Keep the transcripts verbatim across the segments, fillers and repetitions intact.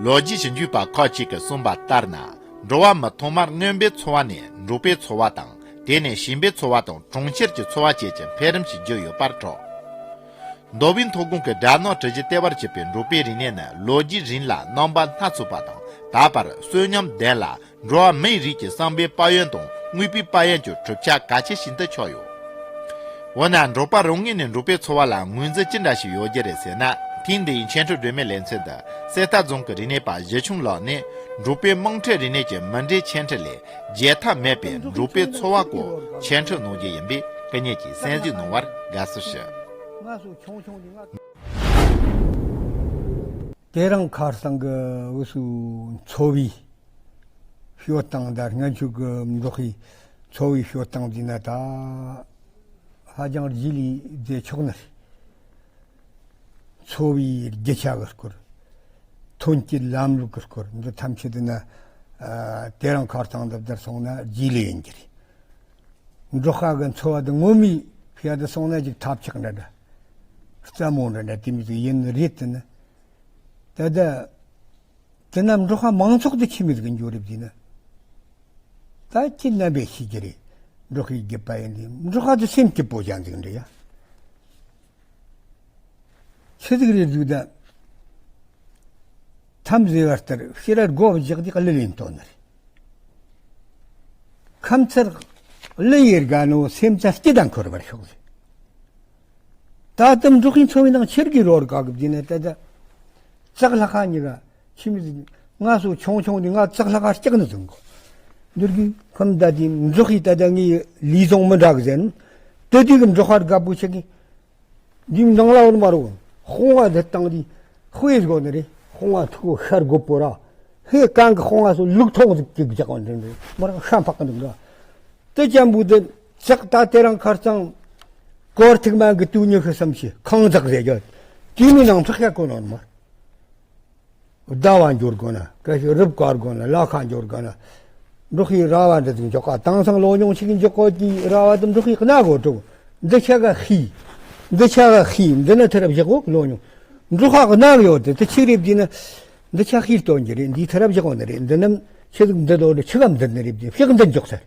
ལོ་རྒྱུས་ཞིབ་འཇུག་པ་ཁག་ཅིག་གིས་གསུངས་པ་ལྟར་ན། འགྲོ་བ་མི་ཐོག་མར་རྔོན་པའི་འཚོ་བ་ནས་འབྲོག་པའི་འཚོ་བ་དང་། དེ་ནས་ཞིང་པའི་འཚོ་བ་དང་གྲོང་ཁྱེར་གྱི་འཚོ་བ་བཅས་ཀྱི་འཕེལ་རིམ་ཞིག་བརྒྱུད་ཡོད་པར་གྲགས། མདོ་དབུས་མཐོ་སྒང་གི་སྦྲ་ནག་གྲུ་བཞི་ལྟེ་བར་གྱུར་པའི་འབྲོག་པའི་རིག་གནས་ནི་ལོ་རྒྱུས་རིང་ལ་རྣམ་པ་སྣ་ཚོགས་པ་དང་། ད་བར་གསོན་ཉམས་ལྡན་ལ། འགྲོ་བ་མིའི་རིགས་ཀྱི་བསམ་པའི་དཔལ་ཡོན་དང་དངོས་པོའི་དཔལ་ཡོན་གྱི་གྲུབ་ཆ་གལ་ཆེ་ཞིག་ཏུ་ཆགས་ཡོད། འོ་ན་འབྲོག་པ་རང་ངོས་ནས་འབྲོག་པའི་འཚོ་བ་ལ་ངོས་འཛིན་ཅི་འདྲ་ཞིག་ཡོད་རྒྱུ་རེད་ཟེར་ན། ཐེངས་འདིའི་འཆད་ཁྲིད་སྒྲོན་མེའི་ལེ་ཚན་དུ་གསེར་རྟ་རྫོང་གི་རིག་གནས་པ་གཞིས་ཆུང་ལགས་ནས། འབྲོག་པའི་དམངས་ཁྲོད་རིག་གནས་ཀྱི་མུ་འབྲེལ་འཆད་ཁྲིད་ལས། བརྗེད་ཐབས་མེད་པའི་འབྲོག་པའི་འཚོ་བ་སྐོར་འཆད་ཁྲིད་གནང་རྒྱུ་ཡིན་པས། སྐུ་ཉིད་ཀྱིས་གསན་གཟིགས་གནང་བར་དགའ་བསུ་ཞུ། དེ་རིང་ཁ་སང་གི་འུ་ཚོའི་འཚོ་བའི་སྤྱོད་སྟངས་དང་། སྔོན་ཆད་ཀྱི་འབྲོག་པའི་འཚོ་བའི་སྤྱོད་སྟངས་འདི་ན་ད་ཧ་ཅང་རྗེས་ལུས་བཟོས་ཆོག་ནི་རེད། འཚོ་བའི་རྒྱུ་ཆ་གི་སྐོར། ཐོན་སྐྱེད་ལམ་ལུགས་ཀྱི་སྐོར། འདི་ཐམས་ཅད་འདི་ན་ཨ་དེ་རིང་ཁ་སང་འདི་བསྡུར་སོང་ན་རྗེས་ལུས་ཡིན་གྱི་རེད། འབྲོག་པ་གི་འཚོ་བ་འདི་ངོ་མས་ཕྱི་ཡ་འདི་སོང་ན་ཅིག་ཐབས་ཆག་འདྲ་འདྲ། རྩ་མོ་འདྲ་འདྲ་དེ་མོ་ཟིག་ཡིན་ནི་རེད། དེ་ནི་ད་ལྟ་དེ་ན་འབྲོག་པ་མང་ཚོགས་དེ་ཆི་མོ་ཟིག་འགྱོ་རེད་ཟེར་ན། ད་ཁྱེད་རྣམ་པས་ཤེས་ཀྱི་རེད། འབྲོག་པའི་རྒྱུད་པ་ཡིན་དེ། འབྲོག་པ་དེ་སེམས་སྐྱིད་པོ་ཅན་ཟིག་འདྲ་ཡ། ཆི་ཟིག་རེད་ཟེར་ན། ཐམ་ཟེར་བ་ལྟར་ཕྱི་ར་སྒོ་བརྒྱག་དེ་གླུ་ལེན་བཏོན་ནི་རེད། ཁ་མཚར་གླུ་ཡི་དགའ་ནོ་སེམས་ཚ་སྐྱིད་དང་འཁོར་བར་ཤོག་ཟེར། ད་ལྟ་འབྲོག་པའི་འཚོ་བའི་ནང་ཆི་གི་རོལ་ག་གི་བསྡད་ན། ད་ལྟ་ཙག་ལྷ་ཁ་གཉིས་ཀ་ཆི་མོ་ཟིག་ང་སོ་ཆུང་ཆུང་དེ་ང་ཙག་ལྷ་ཁ་སྐྲག་ནི་བཟུང་གོ། འདིར་གི་ཁམས་ད་དེ་འབྲོག་པའི་ད་ལྟ་ངའི་ལུས་ཟུངས་མི་འདྲ་གི་ཟེར་ན། དེ་དུས་ཀྱི་འབྲོག་པ་དགའ་པོ་ཆེ་གི། འདིའི་ནང་ལ་འོར་མ་རུ་དཔུང་བ་འདི་བཏང་དུས་དཔེ་དགོས་ནི་རེད། དཔུང་བ་ཐུག་གོ་ཤར་དགོས་པོ་ར། ཧེ་གང་གི་དཔུང་བ་སོ་ལུག་ཐོང་ཟིག་ཅིག་རྒྱག་པ་འདྲ་འདྲ་མ་ར་ཤ་འཕག་གི་འདུག་ར། དེ་ཅན་པོ་འདི་ཙག་ད་དེ་རིང་ཁ་སང་སྐོར་ཐིག་མ་གི་དུས་ཉི་ཤུ་སུམ་ཅུ་ཁང་ཙག་ཟེར་རྒྱུ་དེ་མོའི་ནང་འཕྲག་ཡ་གོ་ནོར་མ། ཟླ་བ་འབྱོར་དགོས་ན། སྐད་ཅིག་རིབ་དཀར་དགོས་ན། ལ་ཁ་འབྱོར་དགོས་ན། འབྲོག་པའི་ར་བ་འདི་ཚོ་འཇོག་ག། དེང་སང་ལོ་ཉུང་ཞིག་འཇོག་གོ་དེ་ར་བ་དེ་འབྲོག་པའི་གནའ་སྒོ་དྲུག། འདི་ཆ་ག་ཤི། འདི་ཆ་ག་ཤི། འདི་ན་ཐེ་རབ་བཞག་གོ་ལོ་ཉུང་། འབྲོག་པ་གནའ་ཡོད་དེ། དེ་ཆི་རེད་བསྡད་ན། འདི་ཆ་ཤི་སྟོན་གྱི་རེད། འདི་ཐེ་རབ་བཞག་གོ་ནི་རེད། འདི་རྣམས་ཆི་ཟིག་འདི་ལོ་ནི་ཆི་གམ་འདི་ནི་རེད་བསྡད། ཕྱག་འདི་འཇོག་ས།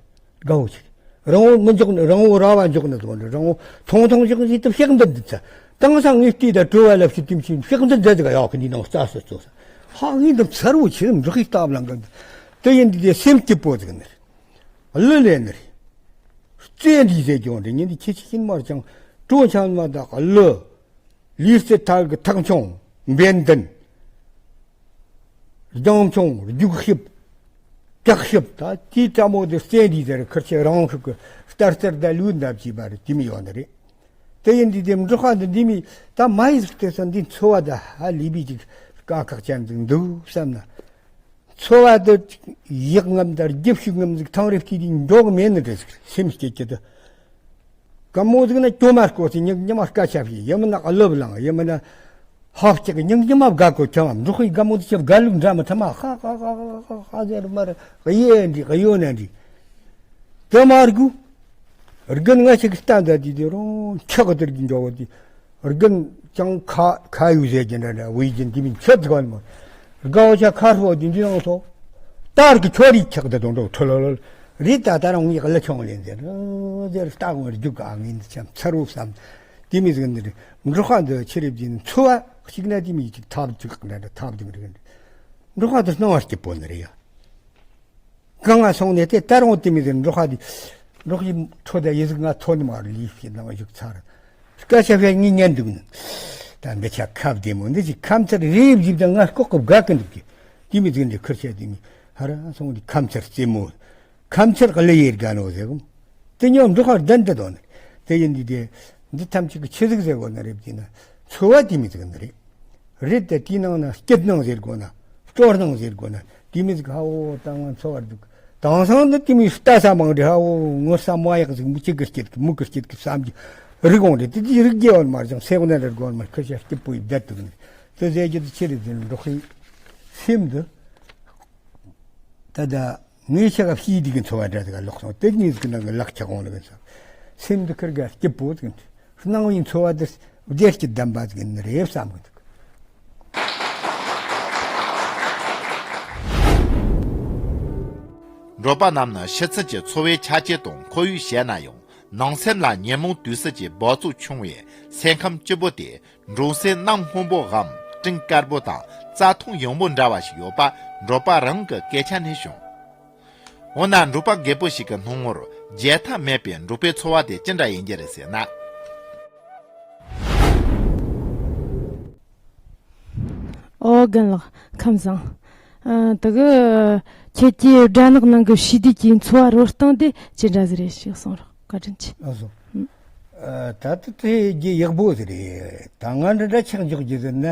དགའ་བོ་ཆེ། རང་བོ་མི་འཇོག་ནི། རང་བོ་ར་བ་འཇོག་ནི་དང་། རང་བོ་ཐུང་ཐུང་འཇོག་ནི་དེ་ཕྱག་འདི་འདི་ཚ། དེང་སང་ངས་བལྟས་ད་གྲོ་བ་ལ་ཕྱི་དུམ་ཕྱིན་ཕྱག་འདི་འདི་ཟིག་ཡག་གི་འདི་ནང་རྩ་སོ་ཚོ་ས། ཧ་ངས་འདི་མཚར་བོ་ཆེ་འབྲོག་པའི་སྟབས་ལ་འགལ་འདི། དེ་ཡིན་དུས་དེ་སེམས་སྐྱིད་པོ་ཟིག་ནི་རེད། གླུ་ལེན་ནི་རེད། རྩེད་འདི་ཟེར་ཀྱང་རེད། ཉིན་འདི་ཁྱེད་ཆི་ཤིན་མར་ཅང་གྲོ་ཆང་མ་ད་གླུ། ལུས་རྩལ་ཐར་གི་ཐག་མཆོང་། འབེན་ལྡན། རྒྱང་མཆོང་། རྒྱུག་ཤུབས། དྲག་ཤུབས། ད་དེའི་ཏྲ་མོ་དེ་རྩེ་འདི་ཟེར། ཁིར་ཆེ་རང་ཤུགས་ཀྱི་ལྟར་རྩར་ད་ལུས་འདབ་ཀྱི་བར་དེ་མི་ཡོང་ནི་རེད། དེ་ཡིན་དུས་དེ་འབྲོག་པ་འདི་འདི་མི་ད་མ་ཡི་ཟིག་དེ་སོང་འདི་འཚོ་བ་ད་ཧ་ལས་པའི་ཅིག་དཀའ་ཁག་ཅན་ཟིག་འདུག་བསམ་ན། འཚོ་བ་འདི་ཡག་ངམ་ད་རྒྱུ་ཤུགས་ངམ་ཟིག་ཐང་རེ་བལྟས་དུས་འགྲོ་གི་མེད་ནི་རེད་ཟིག་སེམས་སྐྱིད་ཀྱི་དུ། དགའ་མོ་ཟིག་ན་གྲོ་མ་སྐོར་ཚེ་ཉིན་ཉི་མ་སྐད་ཆ་བཤད། ཡིན་མིན་ན་གླུ་བླངས། ཡིན་མིན་ན་ཧབ་སྐྱག་ཉིན་ཉི་མ་དགའ་གོ་ཁྱོད་འབྲོག་པའི་དགའ་མོ་དེ་ཆེ་དགའ་ལུགས་འདྲ་མི་ཐུབ་མ། ཧ་ཧ་ཧ་ཧ་ཧ་ཧ་ཟེར་མར་གཡས་འདྲི་གཡོན་ན་འདྲི། དེ་མར་གུ་རྒན་ང་ཞིག་གི་སྟན་ད་དེ་དེ་རུང་ཁྱག་གི་དེར་གྱི་འཇོག་དེ། རྒན་ཅང་ཁ་ཁ་ཡུ་ཟེར་གྱི་འདྲ་འདྲ་བུའི་རྒྱུན་དེ་མིན་ཆད་གོ་མོ། དགའ་བོ་ཆ་ཁ་ཧྲོ་དེ་འདི་ནང་སོ། ཏར་གི་ཁྱོ་རིག་ཁྱག་དེ་དང་འགྲོ་ཁྲོ་ལོ་ལོ། རི་ད་ད་རང་ངའི་གླུ་ཆུང་ལེན་ཟེར་ཟེར་ལྟ་འོང་རྒྱུག་ག་ངའི་འདི་ཆམ་ཚར་བོ་བསམ། དེ་མི་ཟིག་འདི་རེད། འབྲོག་པ་འདི་ཆི་རེད་བྱས་ན་འཚོ་བ་གཅིག་ན་དེ་མི་གཅིག་ཐབས་གཅིག་འདྲ་འདྲ་ཐབས་སྡུག་རེད། འབྲོག་པ་འདི་སྣང་བ་སྐྱིད་པོ་ནི་རེད་ཡ། གང་ང་སོང་ནས་དེ་ལྟར་འོང་དེ་མི་དེ་འབྲོག་པ་དེ། འབྲོག་པའི་ཁྲོད་དུ་ཡི་གཟུགས་ང་ཐོ་ནི་མ་རུ་ལུས་ཤེས་ནང་བཞུགས་ཚར། སྐད་ཆ་བཤད་ངས་ཉན་འདུག་ནི། ད་འདི་ཆ་ཁ་བདེ་མོ་འདི་ཅིག་ཁ་མཚར་རེབ་ཟིག་དང་ང་ལྐོག་གི་དགའ་གི་འདུག་གི། དེ་མི་དེ་འདི་ཁུར་ཆ་དེ་མི་ཧ་ར་སོང་དེ་ཁ་མཚར་རྩེ་མོ། ཁ་མཚར་གླུ་ཡི་དགའ་ནོ་ཟེར་གོ། དེ་ཉོ་འབྲོག་པར་ལྡན་དུ་དོ་ནི། དེ་ཡིན་དུས་དེ། འདི་ཐམས་ཅད་ཀྱི་ཆི་ཟིག་ཟེར་གོ་ནི་རེད་བྱས་ན། འཚོ་བ་དེ་མི་ཟིག་ནི་རེད། རེད་དེ་དེའི་ནང་ན་སྐྱིད་སྣང་ཟེར་དགོས་ན། སྤྲོ་སྣང་ཟེར་དགོས་ན། དེ་མི་ཟིག་ཧ་འོ་ད་ང་འཚོ་བར་འདུག་དེང་སང་ནི་དེ་མི་ལྟ་ས་མང་དྲགས། ཧ་འོ་ངོ་ས་མ་ཡག་ཟིག་མི་གཅིག་གི་སྐྱིད་གི་མི་གི་སྐྱིད་གི་བསམ་གྱི་རིག་འོང་རེད། དེ་དེའི་རིག་རྒྱས་བར་མར་ཀྱང་སེ་འོ་ན་རེད་དགོས་མར་ཁུ་ཤ་སྐྱིད་པོ་ཡི་བསྡད་འདུག་ནི། དེ་ཟེར་རྒྱུ་དེ་ཆི་རེད་ཟེར་ན་འབྲོག་པའི་སེམས་འདི། ད་ལྟ་ངའི་ཆ་ག་ཕྱིའི་སྡིག་གི་འཚོ་བ་འདྲ་ཟིག་ལོག་སོང་། དེ་གཉིས་ཀྱི་ནང་གི་ལག་ཆ་གོང་ལ་གི་ཚ། སེམས་འདི་ཁིར་ག་སྐྱིད་པོ་ཟིག་འདི། སྣང་བའི་འཚོ་བ་འདི་བདེ་སྐྱིད་ལྡན་པ་ཟིག་ནི་རེད་བསམ་གི་འདུག་འབྲོག་པ་རྣམས་ནི་ཕྱི་ཚུལ་གྱི་འཚོ་བའི་ཆ་རྐྱེན་དང་ཁོར་ཡུག་ཞན་ན་ཡང་། ནང་སེམས་ལ་ཉོན་མོངས་དུག་གསུམ་གྱི་འབག་བཙོག་ཆུང་བས་སེམས་ཁམས་སྐྱིད་པོ་སྟེ། འབྲོང་སེམས་གནམ་སྔོན་པོའམ་སྤྲིན་དཀར་པོ་དང་རྩྭ་ཐང་ཡངས་པོ་འདྲ་བ་ཞིག་ཡོད་པ་འབྲོག་པ་རང་གི་སྐད་ཆ་ནས་བྱུང་། འོ་ན་འབྲོག་པ་རྒད་པོ་ཞིག་གི་སྣང་ངོར་བརྗེད་ཐབས་མེད་པའི་འབྲོག་པའི་འཚོ་བ་དེ་ཅི་འདྲ་ཡིན་རྒྱུ་རེད་ཟེར་ན། ཨོ་རྒན་ལགས་ཁམས་བཟང་། ཨ། དེ་གི་ཁྱེད་ཀྱིས་སྦྲ་ནག་ནང་གི་བྱིས་དུས་ཀྱི་འཚོ་བ་རོལ་སྟངས་དེ་ཅི་འདྲ་ཟིག་རེད་ཞིག་གསུང་རོགས། བཀའ་དྲིན་ཆེ། ལགས་སོ། ཨ། ད་ལྟ་དེ་རྒྱུ་ཡག་པོ་ཟིག་རེད། ད་ང་འདྲ་འདྲ་ཆགས་འཇོག་རྒྱུ་ཟེར་ན།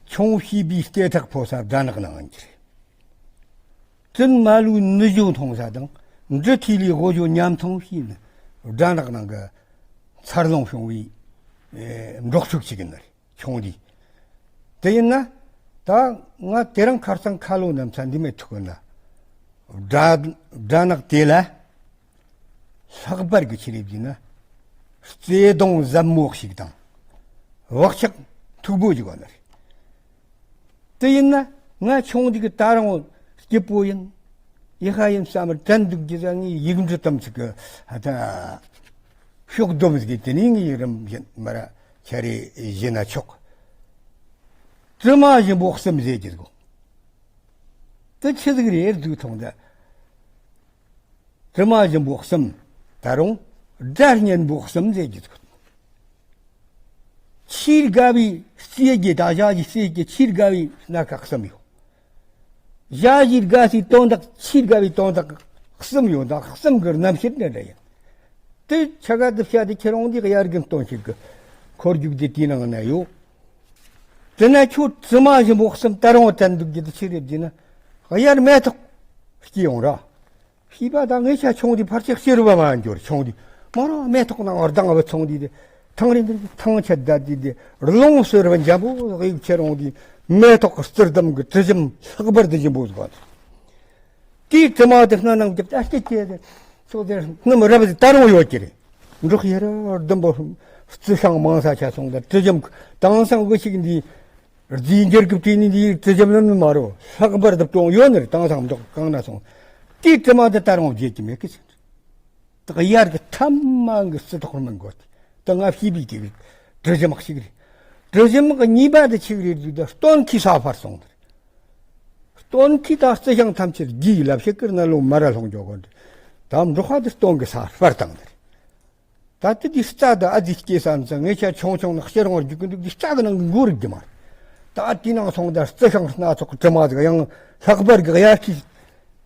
ཆུང་བྱིས་པའི་སྐེ་ཐག་ཕོ་ས་སྦྲ་ནག་ནང་ཡིན་གྱི་རེད། བཙུན་མ་ལོའི་ནུ་ཞོ་འཐུང་ས་དང་། འབྲི་ཐིག་ལེའི་དབུ་ཞོ་མཉམ་འཐུང་བྱས་ནས་སྦྲ་ནག་ནང་གི་འཚར་ལོངས་བྱུང་བའི་ཨེ་འབྲོག་ཕྲུག་ཅིག་ཡིན་ནི་རེད། ཆུང་དུས། དེ་ཡིན་ན། ད་ང་དེ་རིང་ཁ་སང་ཁ་ལོ་ནམ་ཚ་འདི་མེད་ཐུག་ན། སྦྲ་སྦྲ་ནག་དེ་ལ་ལྷག་པར་གྱི་ཆི་རེད་བགྱིས་ན། བརྩེ་དུང་ཟབ་མོ་ཞིག་དང་། བག་ཆགས་མཐུག་པོ་ཞིག་ཡོད་ནི་རེད། དེ་ཡིན་ན་ང་ཆུང་དུས་ཀྱི་ད་རུང་སྐྱིད་པོ་ཡིན། ཡག་པོ་ཡིན་བསམ་པར་དྲན་འདུག་རྒྱུ་ཟེར་ངས་ཡིག་འབྲུ་དམ་ཚིག་གི་ད་ཤོག་སྡོམ་ཟིག་དེ་ནས་ངས་རིམ་བཞིན་མར་ཆ་རེ་བཞེས་ན་ཆོག་དྲི་མ་ཞིམ་པོ་གསུམ་ཟེར་གྱི་འདུག་དེ་ཆི་ཟིག་རེད་ཟེར་དུས་ད། དྲི་མ་ཞིམ་པོ་གསུམ། ད་རུང་སྒྲ་སྙན་པོ་གསུམ་ཟེར་གྱི་འདུག་ཆེས་དགའ་བའི་རྩེད་ཀྱི་ད་ཞ་ཡི་རྩེད་ཀྱི་ཆེས་དགའ་བའི་སྣ་ཁ་གསུམ་ཡོད། ཞ་ཡི་དགའ་སའི་དོན་དག་ཆེས་དགའ་བའི་དོན་དག་གསུམ་ཡོད། ད་གསུམ་གྱི་རྣམ་བཤད་འདྲ་འདྲ་ཡིན། དེ་ཆ་ག་དེ་བཤད་དེ་ཁྱེད་རང་འདི་གཡར་གི་སྟོན་ཞིག་གི་འཁོར་རྒྱུག་དེ་དེའི་ནང་ན་ཡོད། དེ་ན་ཁྱོད་དྲི་མ་ཞིམ་པོ་གསུམ་ད་རུང་དྲན་འདུག་རྒྱུ་དེ་ཆི་རེད་བགྱིས་ན། གཡར་མེ་ཏོག་སྐྱེས་ཡོང་ར། བྱིས་པ་དང་ངེད་ཆ་ཆུང་དུས་ཕལ་ཆེར་སྐྱེ་རུ་བ་མ་འགྱུར། ཆུང་དུས་མོ་རང་མེ་ཏོག་ནང་རྡང་བུ་ཚོང་དུས་དེ་ཐང་རིང་དུ་ཐང་ཆད་བསྡད་དུས་དེ་རླུང་གསོལ་བ་འཇམ་པོ་གཡུག་ཁྱེར་འོང་དུས་མེ་ཏོག་གི་སྤྱིར་བསྡམས་ཀྱི་དྲི་ཞིམ་ལྷག་པར་དུ་ཞིམ་པོ་ཟིག་བ། དེའི་དྲི་མ་དེ་སྣ་ནང་རྒྱབ་ཏེ་ཨ་སྐད་ཀྱེ་དེ་ཚོགས་དེ་སྣུམ་རབ་དེ་ད་རུང་ཡོད་ཀྱི་རེད། འབྲོག་ཡེ་ར་ལྡུམ་པོ་རྩི་ཤིང་མང་ས་ཆ་སོང་དང་དྲི་ཞིམ་དེང་སང་གི་ཞིག་འདི། རྫས་འགྱུར་གྱི་བྲིས་ནི་འདིའི་དྲི་ཞིམ་ནི་མ་རོ་ལྷག་པར་དུ་གྲོང་ཡོད་ནི་རེད། དེང་སང་འབྲོག་གང་ན་སོང་། དེའི་དྲི་མ་འདི་ད་རུང་བརྗེད་ཀྱི་མེད་ཀི་ཟེར། དག་ཡར་གི་ཐ་མ་གི་སྲིད་ཐོག་མི་འགོ་དེ་ད་ང་བྱིས་པའི་དེ་གི་དྲི་ཞིམ་ཞིག་རེད། དྲི་ཞིམ་གི་གཉིས་པ་དེ་ཆི་རེད་ཟེར་ད་སྟོན་ཁའི་ས་འཕར་སོང་ནི་རེད། སྟོན་ཁའི་ད་རྩི་ཤིང་ཐམས་ཅད་རྒྱས་ལབ་ཤེས་ཀིར་ན་ལོ་མ་ར་ལྷུང་འཇོག་གོ་འདི་ད་འབྲོག་ཁ་དེ་སྟོན་གི་ས་འཕར་བཏང་ནི་རེད། ད་ལྟ་འདི་རྩྭ་དང་ཨ་ཙི་སྐྱེས་ས་ནི་ས་ངེད་ཆ་ཆུང་ཆུང་ནི་ཤེས་རང་རྒྱུག་གི་འདུག་འདི་རྩྭ་གི་ནང་གི་མགོ་རིག་གི་མ་རེད། ད་དེའི་ནང་སོང་ད་རྩི་ཤིང་སྣ་ཚོགས་གི་དྲི་མ་ཟིག་ཡང་ལྷག་པར་གི་གཡར་ཁའི་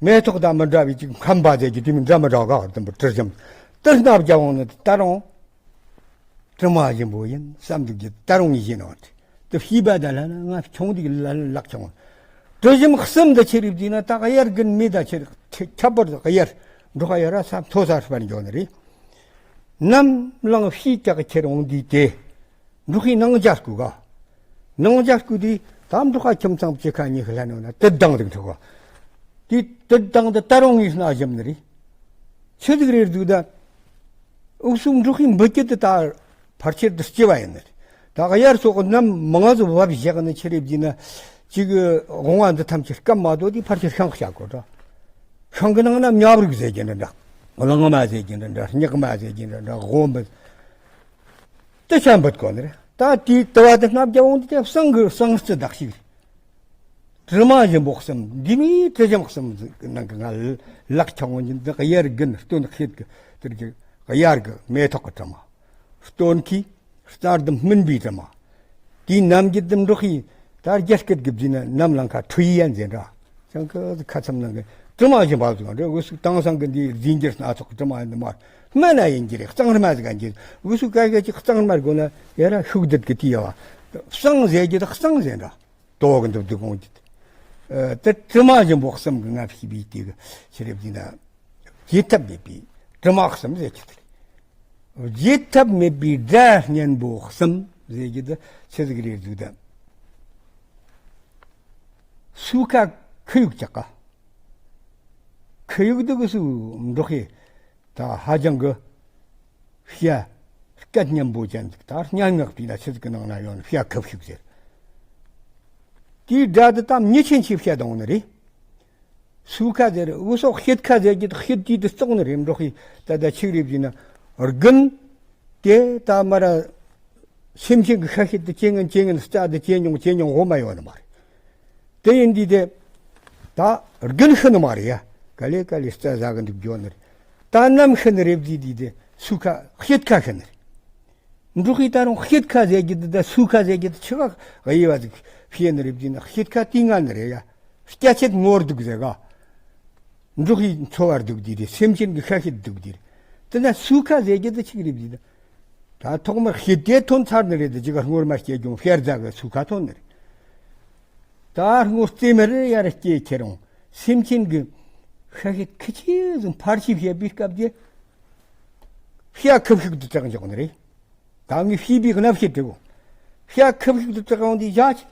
མེ་ཏོག་དང་མི་འདྲ་བའི་ཅིག་ཁམ་པ་ཟེར་གྱི་དེ་མི་འདྲ་མི་འདྲ་ག་དུམ་པོ་དྲི་ཞིམ་དེ་སྣ་བརྒྱབ་འོང་ནི་ད་རུང་དྲི་མ་ཞིམ་པོ་ཡིན་བསམ་འདུག་གི་ད་རུང་ངས་བཞེས་ནོ་དེ་བྱིས་པ་ད་ལ་ན་ང་ཆུང་དུས་ལ་ལག་ཆུང་དྲི་ཞིམ་གསུམ་འདི་ཆི་རེད་བགྱིས་ན་ད་གཡར་གི་མི་ད་ཆི་རེད་ཁྱད་པར་དུ་གཡར་འབྲོག་གཡར་ས་མཐོ་ས་སྤར་འཇོག་ནི་རེད། ནམ་ལངས་ཕྱིས་ཀྱག་ཁྱེར་འོང་དུས་དེ། འབྲོག་ཁའི་ནང་འཇའ་སྐུད་ག་ནང་འཇའ་སྐུད་དེ་ད་འབྲོག་ཁ་ཁྱིམ་ཚང་བཅུ་ཁ་ཉི་ཤུ་ལྷན་ཡོད་ན་དུད་དང་རིགས་འཕྲོག་ག་དེ་དུད་དང་དེ་ད་རུང་ངའི་སྣ་ཞིམ་ནི་རེད། ཆི་ཟིག་རེད་འདུག་ད། འུག་སུ་འབྲོག་ཁའི་འབུ་སྐྱེ་དེ་ད་ཕལ་ཆེར་དུ་སྐྱེ་བ་ཡིན་ནི་རེད། ད་གཡར་སོགས་ནམ་མང་ཟིག་བབ་བཞག་ནི་ཆི་རེད་བགྱིས་ན། ཅིག་སྒོ་ང་འདི་ཐམས་ཅད་སྐམ་མ་དོ་དེ་ཕལ་ཆེར་ཤིང་བཞག་གོ་འདྲ། ཤིང་གི་ནང་ན་མྱག་རིགས་ཟེར་གྱི་འདྲ་འདྲ། གླང་མ་ཟེར་གྱི་འདྲ་འདྲ་སྨྱུག་མ་ཟེར་གྱི་འདྲ་འདྲ་དབོན་པོ། དེ་ཆ་འབུད་གོ་ནི་རེད། ད་དེའི་དུ་བ་དེ་སྣ་བརྒྱབ་འོང་དུས་དེ་བསང་གི་བསང་རྩི་དག་ཞིག་རེད། དྲི་མ་ཞིམ་པོ་གསུམ་འདི་མིའི་དྲི་ཞིམ་གསུམ་ནང་གི་ང་ལག་ཆ་འོང་གྱི་འདི་གཡར་གི་ནི་སྟོན་ཤེད་གི་དེར་གི་གཡར་གི་མེ་ཏོག་གི་དྲི་མ། སྟོན་ཁའི་རྩྭ་ལྡུམ་སྨིན་པའི་དྲི་མ། དེའི་ནམ་རྒྱུན་དུ་འབྲོག་ཁའི་ད་རྒྱ་སྐད་གི་བརྗོད་ན་ནམ་ལངས་ཁ་ཁྲོ་ཡི་ཡན་ཟེར་འདྲ། ཅང་གི་ཁ་ཚམ་ནང་གི་དྲི་མ་ཞིམ་པ་ཟིག་རེད། འུ་སུ་དེང་སང་གི་འདི་རྫས་འགྱུར་སྣ་ཚོགས་ཀྱི་དྲི་མ་ཡིན་ནི་མ་སྨན་ན་ཡིན་གྱི་རེད། གཙང་མ་ཟིག་ག་འགྱེད་འུ་སུ་ག་ག་ཅིག་གཙང་མ་དགོས་ན་ཡ་ར་ཤུགས་སྡུད་གི་དེ་ཡ་བ་བསང་ཟེར་གྱི་ད་གཙང་ཟེར་འདྲ། དོ་གི་འདུག་འདུག་འོང་གྱི་དེ་དྲི་མ་ཞིམ་པོ་གསུམ་གི་ང་བྱིས་པའི་དེ་གི་ཆི་རེད་བགྱིས་ན། བརྗེད་ཐབས་མེད་པའི་དྲི་མ་གསུམ་ཟེར་གྱི་དེ་རེད། བརྗེད་ཐབས་མེད་པའི་སྒྲ་སྙན་པོ་གསུམ་ཟེར་གྱི་དེ་ཆི་ཟིག་རེད་འདུག་ད། སུ་ཁ་ཁུ་ཡུག་ཅག་ག་ཁུ་ཡུག་འདུག་གི་སུ་འབྲོག་ཧེ་ད་ཧ་ཅང་གི་བཤད་སྐད་སྙན་པོ་ཅན་ཟིག་ད་སྙན་ངག་པའི་ན་ཆི་ཟིག་གི་ནང་ན་ཡོང་བཤད་ཁུ་ཤུག་ཟེར། དེའི་སྒྲ་དེ་ད་མྱི་ཆེན་ཆེ་བཤད་འོང་ནི་རེད། སུ་ཁ་ཟེར་འུ་སོགས་ཤེད་ཁ་ཟེར་གྱི་ཤེད་དུས་དུ་བཙོག་ནི་རེད། འབྲོག་ཤེད་ད་ད་ཆིག་རེད་ཟེར་ན་རྒན་དེ་ད་མ་ར་སེམས་ཅན་གྱི་ཤ་ཤེད་དུ་ཅན་ངན་ཅན་ངན་རྩ་དུ་ཅན་ཉུང་ཅན་ཉུང་འོ་མ་ཡོད་ནི་མ་རེད། དེ་ཡིན་དུས་དེ་ད་རྒན་ཤི་ནི་མ་རེད་ཡ། ག་ལེ་ག་ལེ་རྩ་ཟ་གི་འདུག་འགྱོ་ནི་རེད། ད་ནམ་ཤི་ནི་རེད་ཟེར་དུས་དེ་སུ་ཁ་ཤེད་ཁ་ཤི་ནི་རེད། འབྲོག་ཤེད་ད་རུང་ཤེད་ཁ་ཟེར་གྱི་འདི་ད་སུ་ཁ་ཟེར་གྱི་འདི་ཆི་ག་དབྱེ་བ་ཟིག་ཕྱེ་ནི་རེད་ཟེར་ན། ཤེད་ཁ་དེ་ང་ནི་རེད་ཡ། སྐྱ་ཆད་ངོར་འདུག་ཟེར་ག། འབྲོག་ཤེད་འཚོ་བར་འདུག་དེ་རེད། སེམས་ཅན་གྱི་ཤ་ཤེད་འདུག་དེ་རེད། དེ་ན་སུ་ཁ་ཟེར་གྱི་འདི་ཆི་གི་རེད་ཟེར་ན། ད་ཐོག་མར་ཤེད་དེ་ཐོན་ཚར་ནི་རེད། དེ་ཅི་ག་སྔོར་མ་སྐྱེ་རྒྱུང་ཤེར་རྫ་གི་སུ་ཁ་ཐོན་ནི་རེད། ད་སྔོ་རྩེ་མར་ཡར་སྐྱེ་ཁྱེར་རུང་སེམས་ཅན་གྱི་ཤ་ཤེད་ཁི་ཆི་ཟིག་ཕར་ཕྱིན་བཤད་པའི་སྐབས་དེ། ཤ་ཁབ་ཤིག་ཏུ་གྲགས་འཇོག་ནི་རེད། ད་ངས་ཤེས་པའི་གནམ་གཤིས་དྲི་གོ། ཤ་ཁབ་ཤིག་ཏུ་གྲགས་འོང་དུས་བཞག་ཅིག་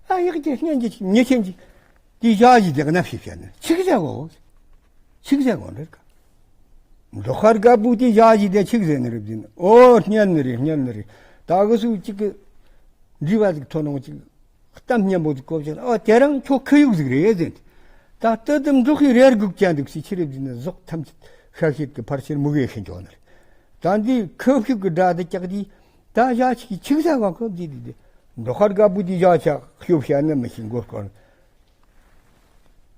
ཨ་ཡག་ཅིག་སྙན་ཅིག་ཉེ་ཆེན་ཅིག་དེ་བཞག་ཅིག་དེ་གནམ་གཤིས་བཤད་ནི་ཆིག་ཟེར་གོ། ཆིག་ཟེར་གོ་འདྲ་ག། འབྲོག་ཁར་དགའ་བུ་དེ་བཞག་ཅིག་དེ་ཆིག་ཟེར་ནི་རེད་ཟེར་ནི། ཨོ་སྙན་ནི་རེད། སྙན་ནི་རེད། ད་གི་སུ་གཅིག་གི་འདྲི་བ་ཟིག་ཐོན་འོང་ཅིག་གཏམ་སྙན་པོ་ཟིག་གོ་བྱུང་ན། ཨོ་དེ་རང་ཁྱོད་ཁི་ཡུག་ཟིག་རེད་ཟེར། ད་ལྟ་དུ་འབྲོག་ཤེད་རེ་སྒུག་ཅན་འདུག་སི་ཆི་རེད་ཟེར་ན། ཟོག་ཐམས་ཅད་ཤ་ཤེད་ཀྱི་ཕར་ཕྱིར་མུ་གེ་ཤི་འགྱོ་ནི་རེད། ད་འདི་ཁབ་ཤུགས་ཀྱི་སྒྲ་དེ་ཀྱག་དེ་ད་བཞག་ཅིག་ཆིག་ཟ་གང་ཁབ་དེ་དེ་དེ་འབྲོག་ཁར་དགའ་བུ་དེ་བཞག་ཆག་ཤོབ་བྱ་ནི་མི་ཤེས་མགོ་སྐོར།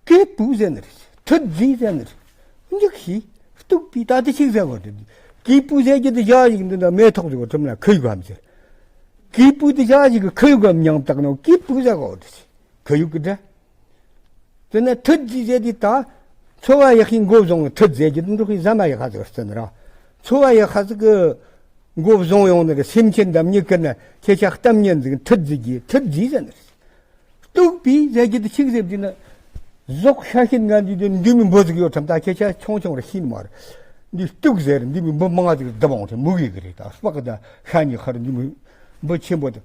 ཀི་པུ་ཟེར་ནི་རེད། ཐུད་ཟི་ཟེར་ནི་རེད། འཇིག་ཤི་སྟུག་པའི་ད་དེ་ཆིག་ཟ་གང་དེ་ཀི་པུ་ཟེར་གྱི་དེ་བཞག་ཅིག་འདི་ན་མེ་ཐོག་ཟིག་གོ་ཁྲིམས་ན་ཁི་ཡུག་གམ་ཟེར། ཀི་པུ་དེ་བཞག་ཅིག་གི་ཁི་ཡུག་གམ་མྱང་བཏགས་ནོ་ཀི་པུ་ཟ་གང་དེ་ཁི་ཡུག་གི་སྒྲ། དེ་ནས་ཐུད་ཟི་ཟེར་དུས་ད། འཚོ་བ་ཡག་ཤོས་མགོ་བཟུང་བའི་ཐུད་ཟེར་གྱི་འབྲོག་པའི་ཟ་མ་ཡག་ཁ་ཟིག་བརྩི་ནི་ར། འཚོ་བ་ཡག་ཁ་ཟིག་གི་མགོ་བཟུང་ཡོང་ནི་རེད། སེམས་ཅན་དང་མྱི་ཀུན་ན་ཁྱེད་ཅག་གཏམ་སྙན་ཟིག་ཐུད་ཟི་གྱི་ཐུད་ཟི་ཟེར་ནི་རེད། སྟུག་པའི་ཟེར་གྱི་དེ་ཆིག་ཟེར་གྱི་ན། ཟོག་ཤ་ཤེད་ང་འདི་དེ་འདི་མི་འབུ་ཟིག་ཡོད་ཁྲམ་ད་ཁྱེད་ཅག་ཆུང་ཆུང་རེ་ཤེས་ནི་མ་རེད། འདི་སྟུག་ཟེར་འདི་མི་འབུ་མང་ཟིག་བསྡུ་འོང་ཁྲམ་མུ་གེ་གི་རེད། ད་སྤག་ད་ཤ་ཉི་ཁར་འདི་མི་འབུ་ཆེན་པོ་ད།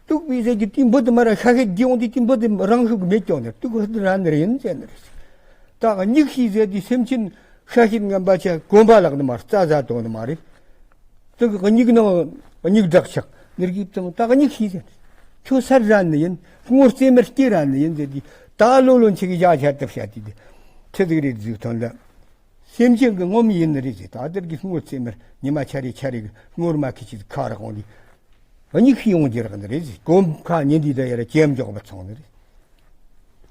སྟུག་པའི་ཟེར་གྱི་དེ་འབུ་དེ་མ་ར་ཤ་ཤེད་རྒྱས་འོང་དུས་དེ་འབུ་དེ་རང་ཤུགས་མེད་ཀྱང་ནི་སྟུག་པ་དེ་ར་ནི་རེད་ཡིན་ཟེར་ནི་རེད། ད་སྙིགས་ཤིག་ཟེར་དུས་སེམས་ཅན་ཤ་ཤེད་ངན་པ་ཆ་གོམ་པ་ལག་ནི་མ་རྩ་ཟ་དོ་ནི་མ་རེད། དེ་གི་སྙིགས་ནང་སྙིགས་དྲག་ཆག་ནི་རྒྱུ་དང་ད་སྙིགས་ཤིག་ཟེར། ཁྱོད་སར་ར་ནི་ཡིན། སྔོ་རྩེ་མར་སྐྱེ་ར་ནི་ཡིན་ཟེར་དུས་ད་ལོ་ལོན་ཆེ་གི་བཞག་ཆ་ཏབ་བྱ་དུས་དེ་ཆི་ཟིག་རེད་ཟིག་ཐོན་ལ། སེམས་ཅན་གྱི་ངོམ་ཡིན་ནི་རེད་ཟེར། ད་དེར་གྱི་སྔོ་ཚེ་མར་ཉི་མ་ཆ་རེ་ཆ་རེ་གི་སྔོར་མ་ཁི་ཆི་ཁ་རག་འོང་དུས་སྙིགས་ཤིག་ཡོང་རྒྱུ་རག་ནི་རེད་ཟེར། གོམ་ཁ་ཉིན་དུས་ད་ཡར་ཅེམ་འཇོག་པ་ཚོང་ནི་རེད།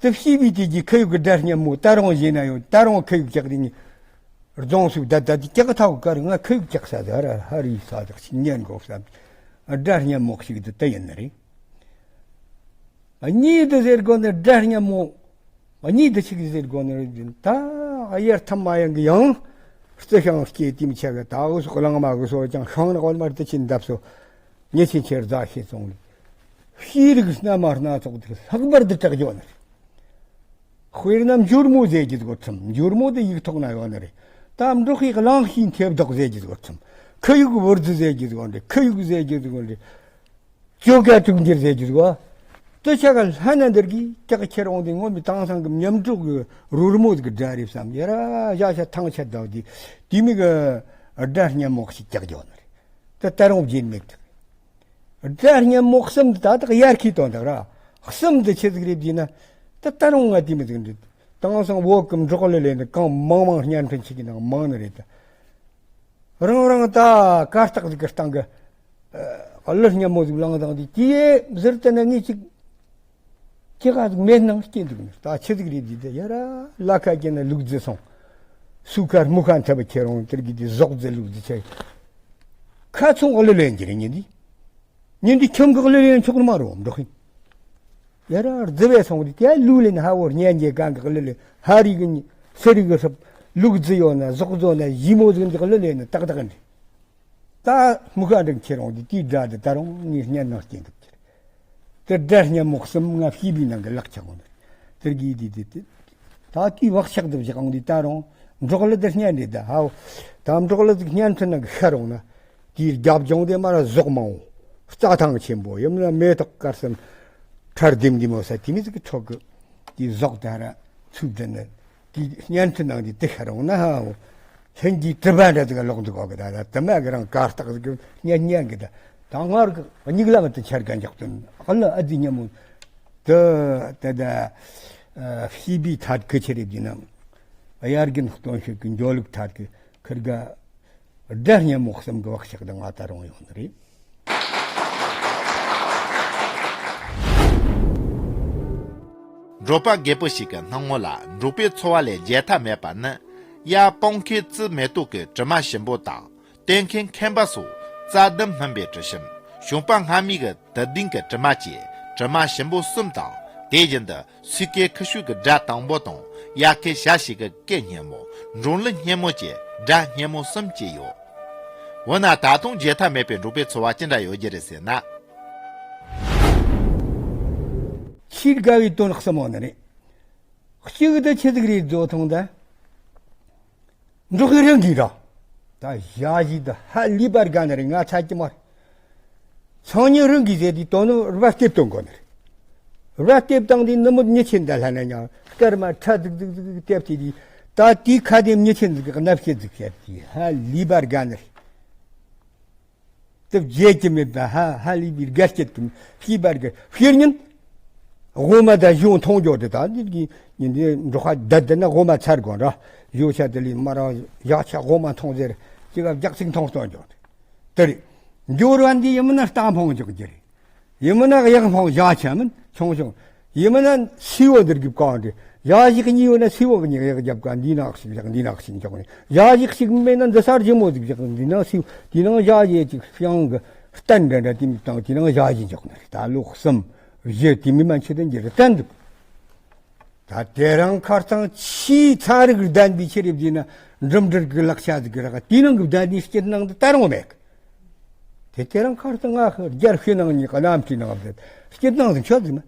དེ་ཤི་བའི་དུས་ཀྱི་ཁི་ཡུག་གི་སྒྲ་སྙན་མོ་ད་རུང་བཞེས་ན་ཡོད། ད་རུང་ཁི་ཡུག་ཀྱག་དེ་ཉི་རྫོང་སུག་ད་ད་དེ་ཀྱག་ཐག་གར་ང་ཁི་ཡུག་ཀྱག་ས་ཟ་ར་ཧ་རི་ས་ཟག་ཞིག་ཉན་གོ་བསམ། སྒྲ་སྙན་མོ་ཞིག་དེ་ད་ཡིན་ནི་རེད། གཉིས་དུ་ཟེར་དགོས་ནི་སྒྲ་སྙན་མོ། གཉིས་དུ་ཆིག་ཟེར་དགོས་ནི་རེད། ད་དབྱར་ཐ་མ་ཡང་གི་ཡང་། རྩི་ཤིང་སྐྱེས་དེ་མི་ཆ་གི་ད་འུ་སོགས་གླང་མ་གི་སོ་ཅང་ཤིང་ནགས་བར་མར་དུ་ཕྱིན་འདབ་སོ། ཉི་ཆེན་ཆེར་རྫ་ཤེས་སོང་ལ། ཤེས་རིག་སྣ་མ་སྣ་ཚོགས་དེ་ལྷག་པར་དུ་གྲགས་ཡོད་ནི་རེད། དཔེར་ན་འཇུར་མོ་ཟེར་གྱི་དགོས་ཁྲིམས། འཇུར་མོ་དེ་ཡིག་ཐོག་ན་ཡོད་ནི་རེད། ད་འབྲོག་པའི་གླང་ཤིང་ཐེབ་རྡོག་ཟེར་གྱི་དགོས་ཁྲིམས། ཁི་ཡུག་བུར་རྫི་ཟེར་གྱི་དགོས་འདྲ། ཁི་ཡུག་ཟེར་གྱི་དགོས་འདྲ། ཅོ་ག་དྲུག་འགྱུར་ཟེར་གྱི་རེད་བ། དེ་ཆ་ག་ལྷ་ན་འདིར་གྱིས་ཀྱག་ཁྱེར་འོང་དེ་ངོ་མི་དེང་སང་གི་མཉམ་དྲུག་གི་རོལ་མོ་གི་སྒྲ་རེད་བསམ། ཡ་ར་བཞག་ཆ་ཐང་ཆད་ཟླ་བ་དེ་དེ་མིག་གི་སྒྲ་སྙན་མོ་ཞིག་ཀྱག་རྒྱག་ནི་རེད། དེ་ད་རུང་བརྗེད་མེད་དུ་སྒྲ་སྙན་མོ་གསུམ་དེ་ད་དག་ཡར་ཁྱི་དོན་དག་ར། གསུམ་དེ་ཆི་ཟིག་རེད་བགྱིས་ན། དེ་ད་རུང་ང་དེ་མི་ཟིག་འདུག་དེང་སང་བོད་གི་འབྲོག་ལས་ལས་ནི་གང་མང་མང་བརྙན་འཕྲིན་ཆེ་གི་ནང་མང་ནི་རེད་ད། རང་རང་ད་གར་སྟེགས་ཟིག་གི་སྟེང་གི་གླུ་སྙན་མོ་ཟིག་བླངས་དང་དེ་དེ་ཟུར་དེ་ན་ངས་ཅིག་ཅི་ག་ཟིག་མེད་ནང་སྐྱེས་འདུག་ནི་ད་ཆི་ཟིག་རེད་དེ་དེ་ཡ་ར་ལ་ཁ་སྐྱེས་ན་ལུག་རྫི་སོང་། སུ་ཁ་སྨུ་ཁ་འཐབ་ཁྱེར་འོང་དེར་གི་དེ་ཟོག་རྫི་ལུག་རྫི་ཆེ། ཁ་ཚོང་གླུ་ལེན་གྱི་རེད་ཉིན་དེ། ཉིན་དེ་ཁྱིམ་གི་གླུ་ལེན་ཆོག་ནི་མ་རུང་འགྲོ་ཁིན། ཡ་ར་རྫི་བས་སོང་དེ་དེ་ལུག་ལེན་ཧ་བོ་སྙན་རྒྱལ་གང་གི་གླུ་ལེན་ཧ་རི་གི་ནི་སེ་རི་གི་སྲབ་ལུག་རྫི་ཡོད་ན་ཟོག་རྫི་ན་ཞི་མོ་ཟིག་གི་གླུ་ལེན་ནི་ཏག་ཏག་འདྲི། ད་སྨུ་ཁ་འདྲེན་ཁྱེར་འོང་དེ་དེའི་སྒྲ་དེ་ད་རུང་ངའི་སྙན་ནང་སྐྱེ་འདུག་ཁྱེར། དེ་སྒྲ་སྙན་མོ་གསུམ་ང་ཤེས་པའི་ནང་གི་ལག་ཆགས་འོང་དེ་དེར་གི་དེ་དེ་དེ་ད་དེའི་བག་ཆགས་དེ་བཞག་འོང་དེ་ད་རུང་འབྲོག་གླུ་དེ་སྙན་རེད་ད་ཧའོ། ད་འབྲོག་གླུ་དེ་སྙན་ཐུན་ནང་གི་ཤར་འོང་ན་དེའི་རྒྱབ་ལྗོངས་དེ་མ་ར་ཟོག་མང་བོ་རྩྭ་ཐང་ཆེན་པོ་ཡིན་ན་མེ་ཏོག་དཀར་གསུམ་ཁྲ་ལྡེམ་ལྡེམ་མོ་ས་དེ་མི་ཟིག་གི་ཁྲོད་གི་དེའི་ཟོག་དེ་ར་ཚུགས་དེ་ནི། དེའི་སྙན་ཐུན་ནང་དེ་དེ་ཤར་འོང་ན་ཧ་འོ། ལྷན་གྱིས་གྲུབ་པ་འདྲ་ཟིག་ལོག་འདུག་གོ་གི་ད་ད་དུ་མ་གི་རང་གར་སྟེགས་ཟིག་གི་སྙན་སྙན་གི་ད་ད་སྔར་གི་སྙིགས་ལམ་དུ་འཆར་ག་འཇོག་དོན་ཨ་ལ་ཨ་ཙི་སྙན་མོ། དུ་དེ་ད་ཤེས་པའི་ཐད་གི་ཆི་རེད་བགྱིས་ན་ དབྱར་དགུན་སྟོན་ཤུགས་ཀྱི་འགྲོ་ལུགས་ཐད་ཀྱི་ཁིར་ག་སྒྲ་སྙན་མོ་གསུམ་གྱི་བག་ཆགས་དང་ང་ད་རུང་ཡོང་ནི་རེད། འབྲོག་པ་རྒད་པོ་ཞིག་གི་སྣང་ངོ་ལ་འབྲོག་པའི་འཚོ་བ་ལས་བརྗེད་ཐབས་མེད་པ་ནི། ཡར་སྤང་ཁའི་རྩི་མེ་ཏོག་གི་དྲི་མ་ཞིམ་པོ་དང་། སྟོན་ཁའི་ཁན་པ་སོགས་རྩྭ་ལྡུམ་སྨིན་པའི་དྲི་ཞིམ། གཞོང་པ་སྔ་མའི་གི་དུ་ལྡན་གྱི་དྲི་མ་བཅས་དྲི་མ་ཞིམ་པོ་གསུམ་དང་། དེ་བཞིན་དུ་སོས་ཀའི་ཁུ་བྱུག་གི་སྒྲ་དྭངས་པོ་དང་། དབྱར་ཁའི་བྱ་ཞིག་གི་སྐད་སྙན་མོ། འབྲོང་ལུ་སྙན་མོ་བཅས་སྒྲ་སྙན་མོ་གསུམ་བཅས་ཡོད། འོ་ན་ད་དུང་བརྗེད་ཐབས་མེད་པའི་འབྲོག་པའི་འཚོ་བ་ཅི་འདྲ་ཡོད་རྒྱུ་རེད་ཟེར་ན། ཆེས་དགའ་བའི་དོན་གསུམ་འོང་ནི་རེད། གཅིག་ཏུ་ཆི་ཟིག་རེད་བཟོ་ཐོང་ད། འབྲོག་གི་རང་གིས་ར། ད་ཞ་ཡི་ད་ཧ་ལས་པར་དགའ་ནི་རེད། ང་ཚ་གི་མ་རེད། སང་ཉིན་རང་གིས་ཟེར་དུས་དོ་ནི་རྦ་སྟེབས་གཏོང་དགོ་ནི་རེད། རྦ་སྟེབས་བཏང་དུས་ནུ་མོ་མྱི་ཆེན་ད་ལྷ་ན་ཉང་སྐར་མ་ཁྲ་ཟིག་ཟིག་ཟིག་སྟེབས་ཏེ་དུས་ད་དེའི་ཁ་དེ་མྱི་ཆེན་ཟིག་གི་གནམ་སྐྱེ་ཟིག་བཤད་དུས་ཧ་ལས་པར་དགའ་ནི་རེད། དེ་བརྗེད་ཀྱི་མེད་པ་ཧ་ཧ་ལས་པའི་དགའ་སྐྱིད་ཀྱི་ཤེས་པར་གི་ཤེར་ཉིན། དབུ་མ་དང་གཞུང་མཐོང་འགྱོ་དེ་དང་འདི་གི་ཉིན་དེ་འབྲོག་ཁ་བསྡད་དེ་ན་དབུ་མ་ཚར་དགོས་ར། གཞུང་ཆ་དེ་ལས་མ་ར་ཡག་ཆ་དབུ་མ་མཐོང་ཟེར་ཅི་ག་རྒྱག་ཚིག་མཐོང་སྟོན་འགྱོ་དེ་རེད། འགྱུར་བ་འདི་ཡིན་མིན་ན་རྟ་འཕང་འཇོག་རྒྱུ་རེད། ཡིན་མིན་ན་གཡག་འཕང་བཞག་ཆ་མིན་ཆུང་ཆུང་། ཡིན་མིན་ན་སེའུ་འདིར་གི་བཀང་འདྲི། ཡ་ཞིག་གཉིས་ཡོད་ན་སེའུ་གི་གཉིས་གཡག་རྒྱབ་ག་འདི་ནག་ཞིག་བཞག་འདི་ནག་ཞིག་འཇོག་ནི། ཡ་ཞིག་ཞིག་མེད་ན་འདི་སར་ཇི་མོ་ཟིག་བཞག་འདི་ནང་སེའུ་འདི་ནང་ཡ་ཞིག་ཅིག་ཤང་གི་སྟན་འདྲ་འདྲ་དེ་མི་བཏང་དེ་ནང་ཡ་ཞིག་འཇོག་ནི་རེད། ད་ལོ་གསུམ་བཞི་དེ་མི་མན་ཆད་དུ་འགྱུར་བསྟན་འདུག་ད་དེ་རང་ཁར་ཚང་ཆེས་ཚན་རིག་ལྡན་པའི་ཆི་རེད་བཟླས་ན་འགྲིམ་འགྲུལ་གི་ལག་ཆ་ཟིག་གི་རག་དེ་ནང་གི་བསྡད་ནི་སྐྱིད་སྣང་དུ་ད་རུང་མེད་གི། དེ་དེ་རང་ཁར་དུ་ང་རྒྱལ་ཤེས་ནང་ཉིད་ཀ་ནམ་ཁྲི་ནང་བསྡད་སྐྱིད་སྣང་དུ་ཆོད་ཟིག་ན།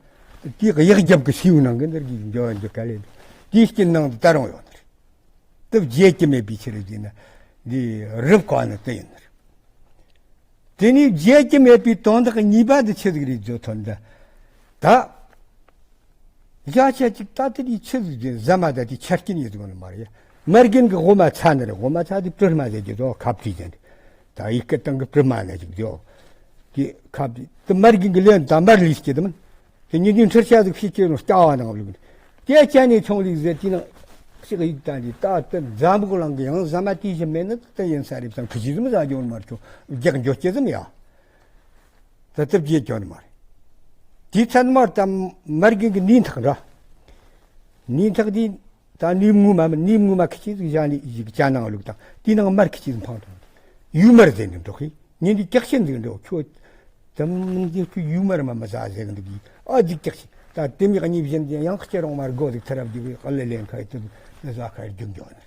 དེ་གི་ཡག་རྒྱབ་གི་སེའུ་ནང་གི་འདིར་གི་འཇོ་འཇོ་ག་ལེ་དེའི་སྐྱིད་སྣང་དུ་ད་རུང་ཡོད་ནི་རེད། དེ་བརྗེད་ཀྱི་མེད་པའི་ཕྱིར་ཟིན་ན་འདི་རིབ་ཀ་ནི་དེ་ཡིན་ནི་རེད། དེ་ནས་བརྗེད་ཀྱི་མེད་པའི་དོན་དག་གཉིས་པ་འདི་ཆི་ཟིག་རེད་བརྗོད་ཐོན་འདི། ད། བཞག་ཆ་ཅིག་ད་དེ་དེའི་ཆི་ཟིག་ཟེར་ཟ་མ་ད་དེའི་ཆ་རྐྱེན་ཡོད་ཟིག་ནི་མ་རེད། མ་རྒན་གི་དབུ་མ་ཚ་ནི་རེད། དབུ་མ་ཚ་དེ་པྲི་མ་ཟེར་གྱི་དོ་ཁ་བྲིས་ཟེར་ནི། ད་ཡིག་སྐད་སྟེང་གི་པྲི་མ་ནི་ཅིག་དེའོ། དེ་ཁ་བྲིས་དེ་མ་རྒན་གི་ལན་ད་མར་ལུས་སྐྱེ་དམ། དེ་ཉིན་རྒྱུན་ཁྲིར་ཆ་ཟིག་ཕྱི་སྐྱེ་ནོ་སྐྱ་བ་ནང་བླུགས་ནི། དེ་ཅན་ནས་ཆུང་ལུགས་ཟེར་དེ་ནང་ཞིག་ཡིག་ད་འདི་ད་དེ་འཛམ་བུ་གླིང་གི་ཡང་ཟ་མ་དེའི་ཞིག་མེད་ནི་དེ་ཡིན་ས་རེད་བསམ་ཁུ་ཆི་ཟིག་མི་ཟ་རྒྱུ་མ་རེད། རྒྱག་འཇོག་སྐྱེ་ཟིག་མི་ཡ། ད་དེ་བརྗེད་ཀྱང་ནི་མ་རེད། དེའི་ཚན་མར་ད་མར་རྒན་གི་ནི་ཐག་འདྲ། ནི་ཐག་དེ་ད་ནི་ངུ་མ་མི་ནི་ངུ་མ་ཁི་ཆི་ཟིག་བཞག་ནི་ཡིག་ཅ་ནང་ལུགས་དང་དེའི་ནང་མར་ཁི་ཆི་ཟིག་འཕངས་དང་། ཡུ་མར་ཟེར་ནི་འགྲོ་གི་ཉིན་དེ་ཀྱག་ཤེན་ཟིག་འགྲོ་ཁྱོད། དམ་འདི་ཁྱོད་ཡུ་མར་མ་མི་ཟ་ཟེར་གི་འདུག་གི་ཨ་ཟིག་ཀྱག་ཤེན་ད་དེ་མི་གཉིས་བཞིན་དེ་ཡང་ཁྱེད་རང་མར་སྒོ་ཟིག་ཐར་རབ་ཀྱི་ཨ་ལེ་ལེན་ཁ་ཡི་དུ་ཟ་ཁ་ཡི་རྒྱུ་འགྱོ་ནི།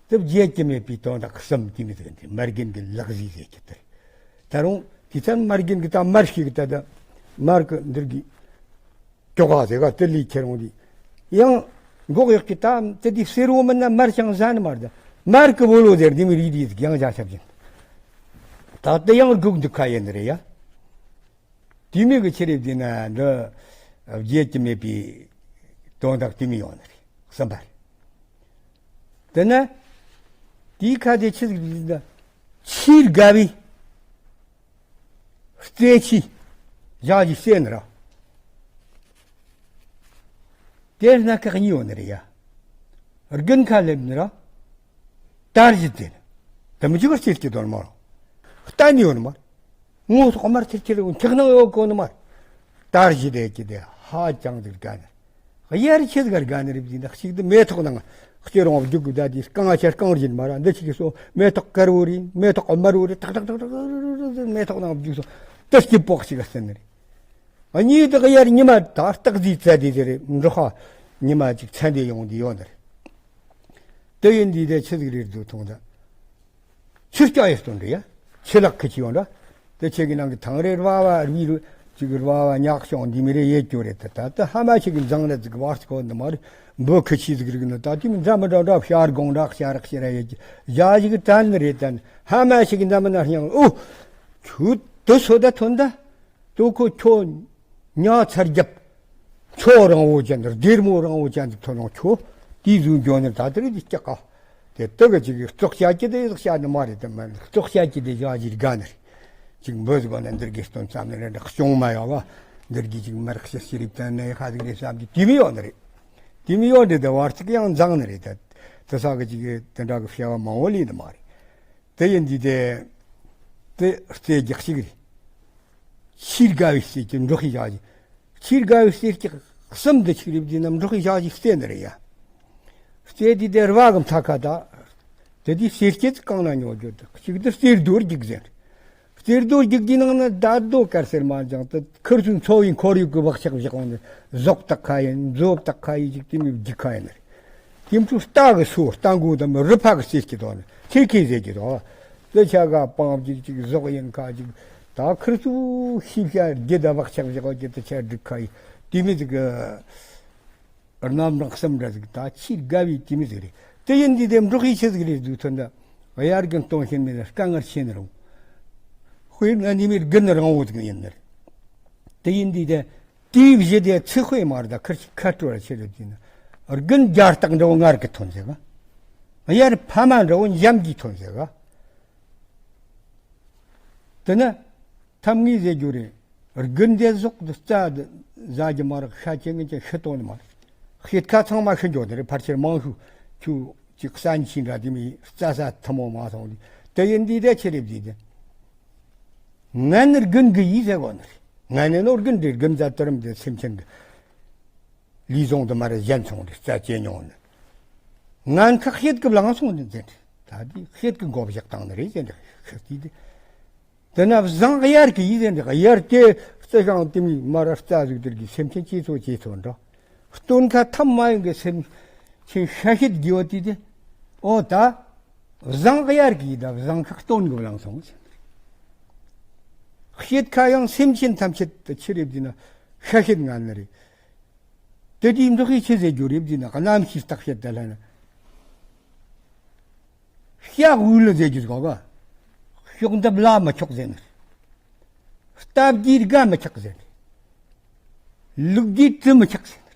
དེ་བརྗེད་ཀྱི་མེད་པའི་དོན་དག་གསུམ་དེ་མི་ཟེར་འདི་མར་རྒན་གི་ལག་ཟིག་ཟེར་གྱི་དེ། ད་རུང་དེ་ཚན་མར་རྒན་གི་ད་མར་ཞིག་ད་ད་མར་གི་འདིར་གི་ཀྱོག་ག་ཟེ་ག་དེ་ལི་ཁྱེར་འོང་དི། ཡང་འགོག་ཡག་གི་ད་དེ་དི་སེར་བོ་མིན་ན་མར་ཅང་ཟ་ནི་མར་ད། མར་གི་བོ་ལོ་ཟེར་དི་མི་རིགས་དི་ཡང་ཇ་ཆབ་ཅིང་། ད་དེ་ཡང་སྒུག་འདུག་ཁ་ཡེ་ནི་རེད་ཡ། དེ་མི་གི་ཆི་རེད་དེ་ན་འདི་བརྗེད་ཀྱི་མེད་པའི་དོན་དག་དེ་མི་ཡོང་ནི་རེད། གསུམ་པ་རེད། དེ་ན་དེའི་ཁ་དེ་ཆི་ཟིག་དེ་ན་ཆེས་དགའ་བའི། རྩེ་ཆི། ཞག་གི་སེ་ནི་ར། དེ་སྣ་ཁ་གཉིས་ཡོད་ནི་རེད་ཡ། དགུན་ཁ་སླེབས་ནི་ར། དར་གཞི་དེ་ནི། དམ་འཇུག་རྩེ་སྐྱིད་དོན་མ་རུང་། གཏན་ཡོད་ནི་མ། ངོ་ཐོག་མར་ཆེར་ཆེར་འཁྱག་སྣང་ཡོད་གོ་ནི་མ། དར་གཞི་དེ་ཀྱི་དེ་ཧ་ཅང་ཟིག་དགའ་ནི། གཡར་ཆེ་ཟིག་དགའ་ནི་རེད་ཟིན་ན་གཅིག་དེ་མེ་ཏོག་ནང་སྐྱེ་རུང་བ་རྒྱུག་གི་ད་དེ་རྐང་ཆེར་རྐང་རྒྱུན་མ་ར་འདི་ཆི་གི་སོ་མེ་ཏོག་དཀར་བོ་རེད། མེ་ཏོག་དམར་བོ་རེད། ཏག་ཏག་ཏག་ཏག་ཏག་མེ་ཏོག་ནང་རྒྱུག་སོ་དེ་སྐྱིད་པོ་ཞིག་ག་སེ་ནི་རེད། གཉིས་དག་ཡར་ཉི་མ་ད་སྟག་རྫིས་བཙལ་དེ་དེ་རེད། འབྲོག་ཁ་ཉི་མ་ཅིག་ཚན་དེ་ཡོང་དེ་ཡོད་ནི་རེད། དེ་ཡིན་དེ་དེ་ཆི་ཟིག་རེད་འདུག་མཐོང་ད། ཆུ་སྐྱ་ཡི་སྟོན་འདྲི་ཡ། ཆུ་ལག་ཁི་ཆི་ཡོང་འདྲ། དེ་ཆེ་གི་ནང་གི་ཐང་རེ་ར་བ་རུའི་རུ་ཅིག་ར་བ་ཉག་ཤོང་འདི་མི་རེ་ཡེ་ཀྱོ་རེད། ད་ད་ད་ཧ་མ་ཆེ་གི་འཛང་རེ་ཟིག་བར་སྐོ་འདི་མ་རེད། འབུ་ཁི་ཆི་ཟིག་རིག་ནི་ད་དེ་མི་འཛམ་མི་འདྲ་འདྲ་ཤར་དགོང་འདྲ་ཤར་རག་ཤེ་ར་ཡེ་ཀྱི་ཡ་ཞིག་གི་དྲན་ནི་རེད། དན་ཧ་མ་ཆེ་གི་འཛམ་མི་ན་སྙིང་ཨུ། ཁྱོད་དུ་སོ་ད་ཐོན་ད། དོ་ཁོ་ཁྱོད་ཉ་ཚར་རྒྱབ། ཁྱོད་རང་བོ་ཅན་དེ་སྡེར་མོ་རང་བོ་ཅན་དེ་ཐོན་རང་ཁྱོད་དེའི་བཟུང་འགྱོ་ནི་ད་དེ་རེད་དེ་སྐྱག་ག་དེ་དག་གི་ཅིག་གི་བཙོག་བྱ་ཀྱི་དེ་ཡག་བྱ་ནི་མ་རེད། དེ་མ་བཙོག་བྱ་ཀྱི་དེ་བྱ་ཞིག་དགའ་ནི་རེད། ཅིག་འབོད་གོ་ན་འདིར་གི་སྟོན་ཙམ་ནི་རེད། སྐྱོང་མ་ཡོང་བ་འདིར་གི་ཅིག་མར་ཤི་ཤི་རིབ་དང་ནས་ཧ་ཟིག་རེད་བསམ་གྱི་དེ་མི་ཡོང་ནི་རེད། དེ་མི་ཡོད་འདྲ་དེ་བར་ཅིག་ཡང་འཛིང་ནི་རེད། ད་དེ་ས་གི་ཅིག་དེ་འདྲ་གི་བྱ་བ་མང་བོ་ལས་ནི་མ་རེད། དེ་ཡིན་དུས་དེ། དེ་རྩེ་རྒྱག་ཞིག་རེད། ཆེས་དགའ་བའི་གསེར་གྱི་འབྲོག་པའི་ཞག་ཅིག་ཆེས་དགའ་བའི་གསེར་གྱི་གསུམ་དུ་ཆིག་རེ་བསྡུས་ན་འབྲོག་པའི་ཞག་ཅིག་རྩེ་ནི་རེད་ཡ། རྩེ་དུས་དེ་རི་བ་གི་མཐའ་ཁ་ད། དེ་དུས་གསེར་སྐྱེས་གང་ན་ཉོ་རྒྱུ་དེ་གཅིག་དེ་གསེར་རྡོ་རྒྱུག་ཟེར། གསེར་རྡོ་རྒྱུག་གི་ནང་ན་ད་རྡོ་དཀར་སེར་མ་འཇང་དེ་ཁིར་ཚོའི་འཚོ་བའི་ཁོར་ཡུག་གི་བག་ཆགས་བཞག་འོང་ནས་ཟོག་བཏགས་ཁ་ཡིན། མཛོ་བཏགས་ཁ་ཡིན། ཅིག་དེ་མོ་རྒྱུག་ཁ་ཡིན་ནི་རེད། དེ་ཚོ་རྟ་གི་སོ་རྟ་མགོ་དང་རི་ཕག་གི་རྩེ་སྐྱེས་དོ་ནི་ཁེ་ཁེ་ཟེར་གྱི་དོ། དེ་ཆ་ག་སྤང་རྒྱུ་ཅིག་ཟོག་ཡིན་ཁ་ཅིག་ད་ཁིར་ཚོའི་ཤེས་བྱ་རྒྱུ་དང་བག་ཆགས་བཞག་རྒྱུ་དེ་ཆ་སྒྲིག་ཁ་ཡིན། དེ་མོ་ཟིག་གི་རྣམ་གྲངས་གསུམ་འདྲ་ཟིག་ད་ཆེས་དགའ་བའི་དེ་མོ་ཟིག་རེད། དེ་ཡིན་དུས་དེ་འབྲོག་པའི་ཆི་ཟིག་རེད་འདུག་ཐོན་ད། དབྱར་དགུན་སྟོན་ཤེས་མེད་ན་དཀའ་ངལ་ཆེ་ནི་རུང་། དཔེར་ན་ཉི་མའི་དགུན་རིང་བོ་ཟིག་ཡིན་ནི་རེད། དེ་ཡིན་དུས་དེ། དེའི་གཞི་དེ་ཚེ་དཔེ་མ་རེད། ད་ཁིར་ཆིག་ཁ་སྤྲོ་བ་ཆེ་རེད་དུས་ན། དགུན་རྒྱ་སྟག་འདྲ་བོ་ངར་གི་ཐོན་ཟེར་ག་དབྱར་ཕ་མ་འདྲ་བོ་འཇམ་གྱིས་ཐོན་ཟེར་ག་དེ་ནི་ཐབས་ངེས་ཟེར་རྒྱུ་རེད། དགུན་དེ་ཟོག་དེ་རྩྭ་དེ་ཟ་རྒྱུ་མ་རེད། ཤ་ཅན་ངན་ཅན་ཤི་གཏོང་ནི་མ་རེད། ཤེད་ཁ་ཚང་མ་ཤི་འགྱོ་དེ་རེད། ཕལ་ཆེར་མང་ཤོས་ཁྱོད་ཅིག་གསན་ཆེན་འདྲ་དེ་མི་རྩྭ་ས་ཐུན་མོང་མ་སོང་དེ། དེ་ཡིན་དུས་དེ་ཆི་རེད་དེ་དེ། ངན་ནི་དགུན་གི་ཡིད་ཟེར་གོ་ནི་རེད། ངན་ནི་ནོར་དགུན་དེ་དགུན་ཟ་དུ་རིམ་དེ་སེམས་ཅན་གི་ལུས་ཟུངས་དུ་མ་རེ་གཞན་སོང་དེ་རྩྭ་ཅན་མྱོང་ནི། ངན་ཁག་ཤེད་ཀྱི་བླངས་སོང་དེ་ཟེར། ད་དེ་ཤེད་ཀྱི་མགོ་བཞག་བཏང་ནི་རེད་ཟེར་འདྲ་ཤི་དུས་དེ། དེ་ན་བཟང་དབྱར་གྱི་ཡིད་ཟེར་འདི་དབྱར་དེ་རྩི་ཤིང་དེ་མི་མར་རྩྭ་ཟིག་དེར་གི་སེམས་ཅན་ཅི་ཚོ་ཅི་ཚོ་འདྲ། སྟོན་ཁ་ཐམ་མ་ཡིན་གི་སེམས་ཅན་ཤ་ཤེད་དགེ་བ་དེ་དེ། ཨོ་ད། བཟང་དབྱར་གྱི་ཡིད་ད་བཟང་ཁ་སྟོན་གི་བླངས་སོང་ཟེར། ཤེད་ཁ་ཡང་སེམས་ཅན་ཐམས་ཅད་དུ་ཆི་རེད་དེ་ན་ཤ་ཤེད་ངན་ནི་རེད། དེ་དུས་འབྲོག་པའི་ཆི་ཟེར་རྒྱུ་རེད་དེ་ན་གནམ་གཤིས་རྟགས་བཤད་དེ་ལ་ན། ཤ་དབུལ་ལ་ཟེར་རྒྱུ་གོ་ག་ཤོག་འདབ་ལ་མི་ཆོག་ཟེར་ནི། རྟ་བགྱིས་དགའ་མི་ཆག་ཟེར་ནི། ལུག་བགྱིས་བཙུན་མི་ཆག་ཟེར་ནི།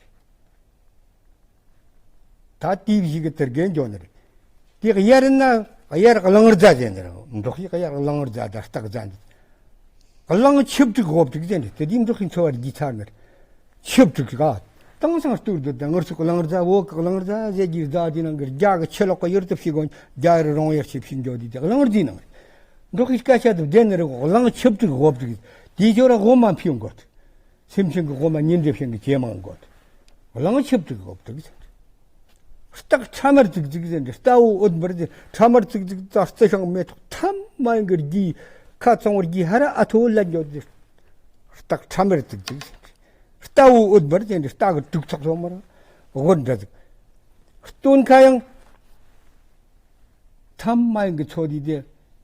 ད་དེའི་གཞི་གི་དེར་རྒན་འཇོག་ནི་རེད། དེ་དབྱར་ན་དབྱར་གླང་རྫ་ཟེར་ནི་རེད། འབྲོག་པའི་དབྱར་གླང་རྫ་དང་སྟག་རྫ་འདི། གླང་ཆིབས་དྲུག་འོབ་དྲུག་ཟེར་ནི་དེ་དེའི་འབྲོག་པའི་འཚོ་བ་རྒྱས་ཚར་ནི་རེད། ཆིབས་དྲུག་ག་དེང་སང་སྟོད་དུ་དང་ངར་ཚུགས་གླང་རྫ་བོད་ཀྱི་གླང་རྫ་ཟེར་གྱི་རྫ་དེ་ནང་གི་རྒྱ་གི་ཆུ་ལོག་གི་ཡུལ་དུ་ཕྱི་དགོན་རྒྱ་རི་རོང་ཡར་ཆེ་ཕྱིན་འཇོག་དུས་དེ་གླང་རྫའི་ནང་རེད། འབྲོག་པའི་སྐད་ཆ་དུ་བདེན་ནི་རེད། གླང་ཆིབས་དྲུག་འོབ་དྲུག་དེའི་ཞོར་དབུ་མ་འཕེན་དགོས། སེམས་ཅན་གྱི་དབུ་མ་ཉིན་འདྲེ་བཞིན་གྱི་ཇེ་མང་དགོས། གླང་ཆིབས་དྲུག་འོབ་དྲུག་ཟེར། སྟག་ཁྲ་དམར་ཙིག་ཙིག་ཟེར་འདི་རྟ་བོ་འུད་འབར་ཟེར། ཁྲ་དམར་ཙིག་ཙིག་ད་རྩི་ཤིང་མེ་ཏོག་ཐམ་མ་ཡིན་གྱི་རྒྱུའི་ཁ་ཚང་བར་རྒྱུའི་ཧ་ར་ཨ་ཐོ་ལ་འཇོག་ཟེར། སྟག་ཁྲ་དམར་ཙིག་ཙིག་ཟེར། རྟ་བོ་འུད་འབར་ཟེར་འདི་རྟ་གི་དྲུག་ཚོགས་ཚོགས་མར་དབུ་འདྲ་ཟིག་སྟོན་ཁ་ཡང་། ཐམ་མ་ཡིན་གྱི་ཚོ་དེ་དེ་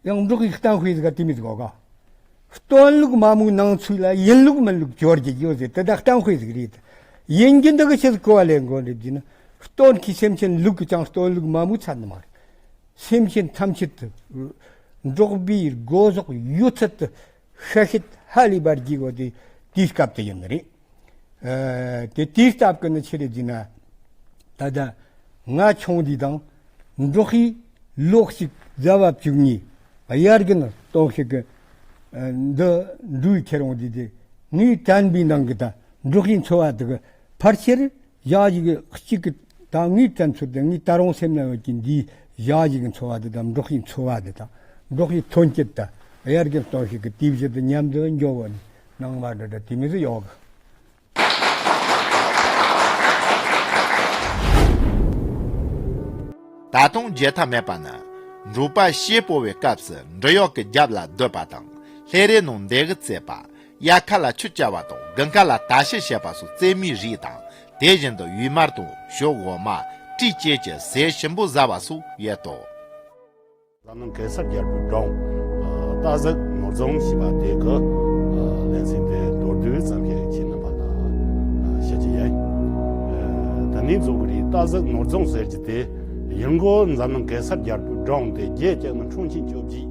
ཡང་འབྲོག་གི་གཏམ་དཔེ་ཟིག་ག་དེ་མི་ཟིག་གོ་ག་སྟོན་ལུགས་མ་མོའི་ནང་ཚུད་ལ་ཡིན་ལུགས་མིན་ལུགས་སྦྱོར་གྱི་ཡོད་ཟེར། དེ་དག་གཏམ་དཔེ་ཟིག་རེད། ཡིན་རྒྱུ་འདི་གི་ཆེད་གོ་བ་ལེན་དགོས་རེད་དེ་ན། སྟོན་གྱི་སེམས་ཅན་ལུགས་ཀྱི་ཀྱང་སྟོན་ལུགས་མ་མོའི་ཚད་ནི་མ་རེད། སེམས་ཅན་ཐམས་ཅད་དུ་འབྲོག་པའི་སྒོ་ཟོག་ཡོད་ཚད་དུ་ཤ་ཤེད་ཧ་ལས་པར་རྒྱས་དགོས་དེ་དེའི་སྐབས་དེ་ཡིན་ནི་རེད། ཨ། དེ་དེའི་སྟབས་ཀྱིས་ནི་ཆི་རེད་ཟེར་ན། ད་ལྟ་ང་ཆུང་དུས་དང་འབྲོག་པའི་ལོ་གཅིག་ཟླ་བ་བཅུ་གཉིས་དབྱར་དགུན་སྟོན་ཤེས་ཀྱི་འདི་འབྲུའི་ཁྱེར་འོང་དུས་དེ་ངའི་དྲན་པའི་ནང་གི་ད་འབྲོག་པའི་འཚོ་བ་དེ་གི་ཕལ་ཆེར་ཞག་ཞིག་གཅིག་གི་ད་ངའི་དྲན་ཚོད་དེ་ངའི་ད་རུང་སེམས་ན་ཡོད་ཀྱི་འདིའི་ཞག་ཞིག་གི་འཚོ་བ་དེ་དང་འབྲོག་པའི་འཚོ་བ་དེ་དང་འབྲོག་པའི་ཐོན་སྐྱེད་དང་དབྱར་དགུན་སྟོན་ཤེས་ཀྱི་དུས་བཞི་དེ་མཉམ་དུ་འཇོག་གོ་ནི་སྣང་བ་འདྲ་འདྲ་དེ་མི་ཟིག་ཡོད་གི། ད་དུང་བརྗེད་ཐབས་མེད་པ་ནི། འབྲོག་པ་བྱེད་པོ་བའི་སྐབས་སུ་འབྲི་གཡོག་གི་རྒྱབ་ལ་སྡོད་པ་དང་། ལྷས་རའི་ནང་འདེད་གི་རྩེད་པ། དབྱར་ཁ་ལ་ཆུ་བསྐྱལ་བ་དང་དགུན་ཁ་ལ་ད་ཤི་བྱེད་པ་སོགས་རྩེད་མོའི་རིགས་དང་། དེ་བཞིན་དུ་ཡུལ་མར་དང་ཞོ་འོ་མ། སྤྲེལ་བཅས་ཀྱི་ཟས་ཞིམ་པོ་ཟ་བ་སོགས་ཡོད་དོ། འཛམ་གླིང་གེ་སར་རྒྱལ་པོའི་སྒྲུང་། རྟ་ཟོག་ནོར་རྫོང་ཞེས་པ་དེ་གི་ལེ་ཚན་དེ་མདོར་བསྡུས་ཙམ་ཞིག་ཁྱེད་རྣམ་པ་ལ་བཤད་ཀྱི་ཡིན། ད་ནི་རྫོང་གི་རིགས་རྟ་ཟོག་ནོར་རྫོང་ཟེར་གྱི་དེ་ཡིན་གོ། འཛམ་གླིང་གེ་སར་རྒྱལ་པོའི་སྒྲུང་དེ་རྒྱལ་བསྐྱངས་ནས་འཁྲུངས་ཆེན་བཅོ་བརྒྱད་